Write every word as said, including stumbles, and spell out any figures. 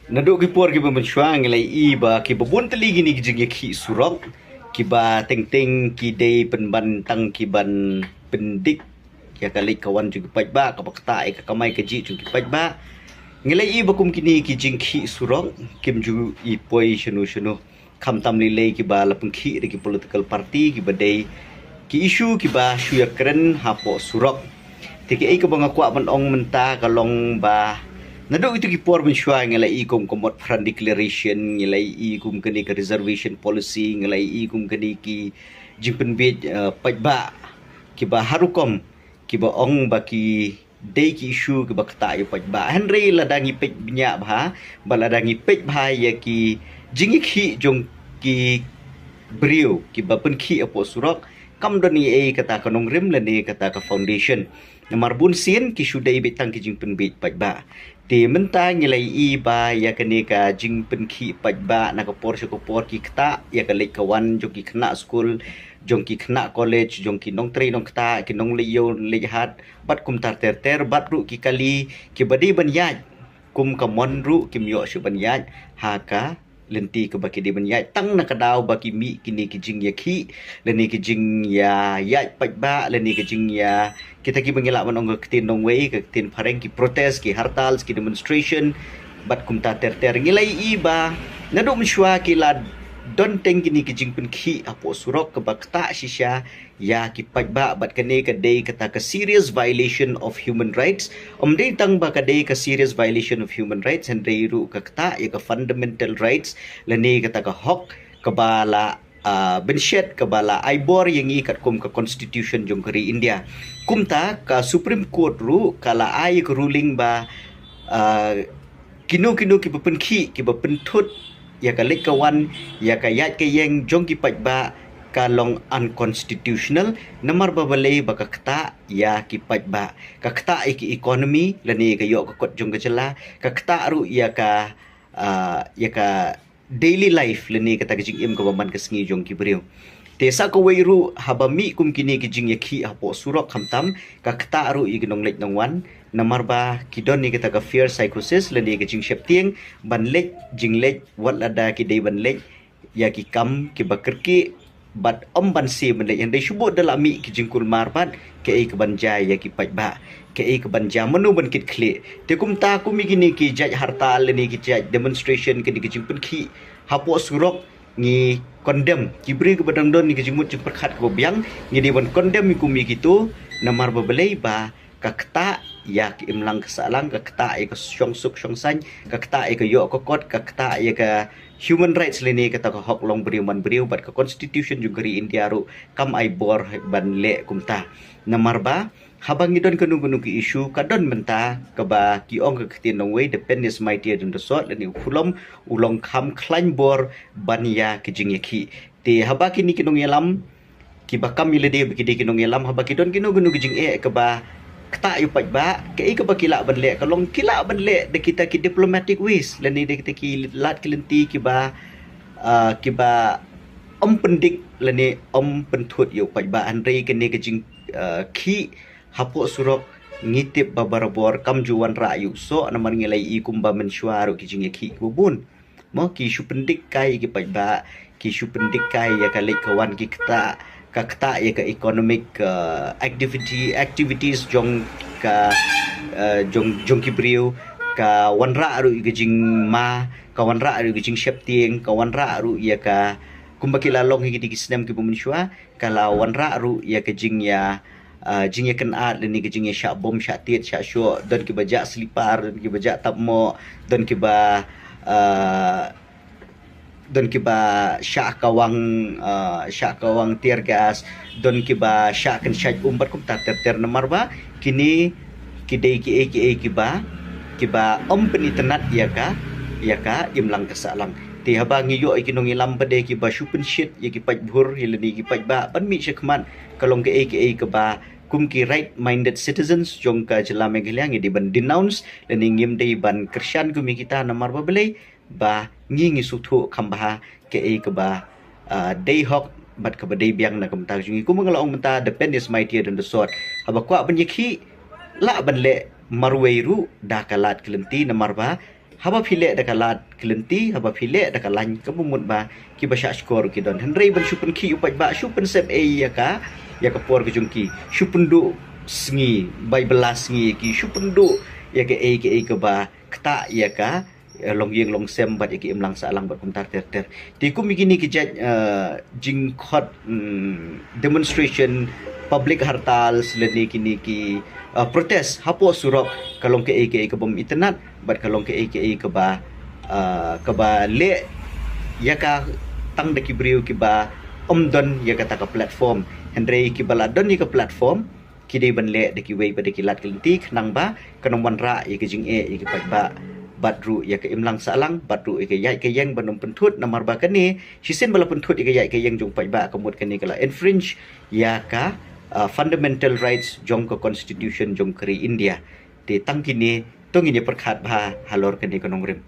Naduh ki por kiba mynshuwa ngi la ïohi ba kiba bun tylli kine ki jingïakhih surok kiba teng teng ki dei pynban tang ki ban pyndik ïa ka leit ka wan jong ki paidbah, kaba ktah ïa ka kamai kajih jong ki paidbah. Ngi la ïohi ba kum kine ki jingkhih surok kim ju ïa poi shano shano. Khamtam lei lei kiba la pynkhih da ki political party kiba dei ki issue kiba shu ïakren hapoh surok. Te kaei kaba nga kwah ban ong mynta ka long ba naduh kito ki por mynshuwa ngi la ïohi kum ka Motphran Declaration, ngi la ïohi kum kane ka reservation policy, ngi la ïohi kum kane ki jingpynbiej, eh, paidbah kiba har rukom, kiba ong ba ki dei ki issue kiba ktah ïa u paidbah. Hynrei lada ngi peit bniah bha, bad lada ngi peit bha ïa ki jingïakhih jong ki briew kiba pynkhih hapoh surok, kam don ei ei kata ka nongrim lane kata ka foundation. Namar bun sien ki shu dei beit tang ki jingpynbiej paidbah. Te mynta ngi la ïohi ba ïa kane ka jingpynkhih paidbah na ka por sha ka por ki ktah ïa ka leit ka wan jong ki khynnah skul, jong ki khynnah college, jong ki nongtrei nongktah, ki nongleit ïew leit hat, bad kumta ter ter, bad ruh ki kali kiba dei ban ïaid kum ka mon ruh kim ïoh shuh ban ïaid ha ka lynti kaba ki dei ban ïaid, tang na ka daw ba ki mih kine ki jingïakhih lane ki jingïaid paidbah lane ki jingïa, kita kiba ngi lah ban ong ka ktien nongwei, ka ktien phareng, ki protest, ki hartals, ki demonstration, bad kumta ter ter. Ngi la ïohi ba naduh mynshuwa ki la don teng kine ki jingpynkhih hapoh surok kaba ktah shisha ïa ki paidbah, bad kane ka dei kata ka serious violation of human rights. Ym dei tang ba ka dei ka serious violation of human rights, hynrei ruh ka ktah ïa ka fundamental rights lane kata ka hok kaba la, ah, bynshet, kaba la ai bor ïa ngi katkum ka constitution jong ka ri India. Kumta ka Supreme Court ruh ka la ai ka ruling ba, ah, kino kino kiba pynkhih, kiba pynthut ïa ka leit ka wan, ïa ka ïaid ka ïeng jong ki paidbah ka long unconstitutional, namar ba balei? Ba ka ktah ïa ki paidbah, ka ktah ïa ki economy lane ka ïoh ka kot jong ka jylla, ka ktah ruh ïa ka, ah, ïa ka daily life lane kata ka jingim kaba man ka sngi jong ki briew. Te sa kawei ruh haba mih kum kine ki jingïakhih hapoh surok khamtam, ka ktah ruh ïa ki nongleit nongwan, namar ba ki don ïa kata ka fear psychosis lane ka jingsheptieng ban leit jingleit wat lada ki dei ban leit ïa ki kam kiba kyrkieh, bad ym ban shem ban leit, hynrei shu bud da la mih ki jingkulmar bad kaei kaban jia ïa ki paidbah, kaei kaban jia, mano ban kit khlieh. Te kumta kum ïa kine ki jait hartal lane ki jait demonstration, kine ki jingpynkhih hapoh surok, ngi condemn. Ki briew kiba dang don ïa ki jingmut jingpyrkhat kaba biang, ngi dei ban condemn ïa kum ïa kito, namar ba balei? Ba ka ktah ïa ka imlang ka sahlang, ka ktah ïa ka shongsuk shongsaiñ, ka ktah ïa ka ïoh ka kot, ka ktah ïa ka human rights lane kata ka hok long briew man briew, bad ka constitution jong ka ri India ruh kam ai bor ban leh kumta. Namar ba haba ngi don kano kano ki issue, ka don mynta kaba ki ong ka ktien nongwei, the pen is mightier than the sword, lane u khulom u long kham khlaiñ bor ban ïa ki jingïakhih. Te haba kine ki nongïalam kiba kam ïa lade ba ki dei ki nongïalam, haba ki don kino kino ki jingeh kaba ktah ïa u paidbah, kaei kaba ki lah ban leh? Ka long ki lah ban leh da kita ki diplomatic ways lane da kita ki lad ki lynti kiba, ah, kiba ym pyndik lane ym pynthut ïa u paidbah, hynrei kane ka jing, ah, khih hapoh surok ngi tip ba barabor kam ju wanrah ïa u soh, namar ngi la ïohi kumba mynshuwa ruh ki jingïakhih kiba bun. Mo, ki shu pyndik kai ïa ki paidbah, ki shu pyndik kai ïa ka leit ka wan, ki ktah, ka ktah ïa ka economic, uh, activity, activities jong ka, uh, jong, jong ki briew, ka wanrah ruh ïa ka jingma, ka wanrah ruh ïa ka jingsheptieng, ka wanrah ruh ïa ka, kumba ki la long ha kine ki snem kiba mynshuwa, ka la wanrah ruh ïa ka jingïa, ah, jingïakynad lane ka jingïashah bom, shah tied, shah shoh, don kiba jah slipar, don kiba jah tapmoh, don kiba, ah, don kiba shah kawang, ah, shah kawang tear gas, don kiba shah kynshait um bad kumta ter ter, namar ba kine ki dei kiei kiei kiba, kiba ym pynitynnad ïa ka, ïa ka imlang ka sahlang. Te haba ngi ïoh ïa ki nongïalam pat de kiba shu pynshit ïa ki paidbah lane ki paidbah ban mih shakhmat, ka long kaei kaei kaba kum ki right minded citizens jong ka jylla Meghalaya ngi dei ban denounce lane ngim dei ban kyrshan kum ïa kita, namar ba balei? Ba ngi ngi sngewthuh kham bha kaei kaba, ah, dei hok bad kaba dei biang na ka bynta jong ngi. Kumba nga la ong mynta, the pen is mightier than the sword. Haba kwah ban ïakhih, lah ban leh marwei ruh da ka lad ka lynti, namar ba Haba phi leh da ka lad ka lynti, haba phi leh da ka lain, ka bym mut ba kiba shah shkor ki don. Hynrei ban shu pynkhih u paidbah, shu pynsep ei ïa ka, ïa ka por ka jong ki, shu pynduh sngi, bai bylla sngi ïa ki, shu pynduh ïa ka ei ka ei kaba ktah ïa ka, eh, longïing longsem bad ïa ki imlang sahlang bad kumta ter ter. Te kum ïa kine ki jait, eh, jingkhot, mm, demonstration, public hartal, lane kine ki, eh, protest hapoh surok, ka long kaei kaei ka bym itynnad bad ka long kaei kaei kaba, eh, kaba leh ïa ka tang da ki briew kiba ym don ïa kata ka platform. Hynrei kiba la don ïa ka platform, ki dei ban leh da kiwei pat da ki lad ki lynti, khnang ba kan ym wanrah ïa ka jingeh ïa ki paidbah, bad ruh ïa ka imlang sahlang, bad ruh ïa ka ïaid ka ïeng ban ym pynthut. Namar ba kane, shisien ba la pynthut ïa ka ïaid ka ïeng jong paidbah, ka mut kane ka la infringe ïa ka, ah, fundamental rights jong ka constitution jong ka ri India. Te tang kine to ngin ïa pyrkhat bha halor kane ka nongrim.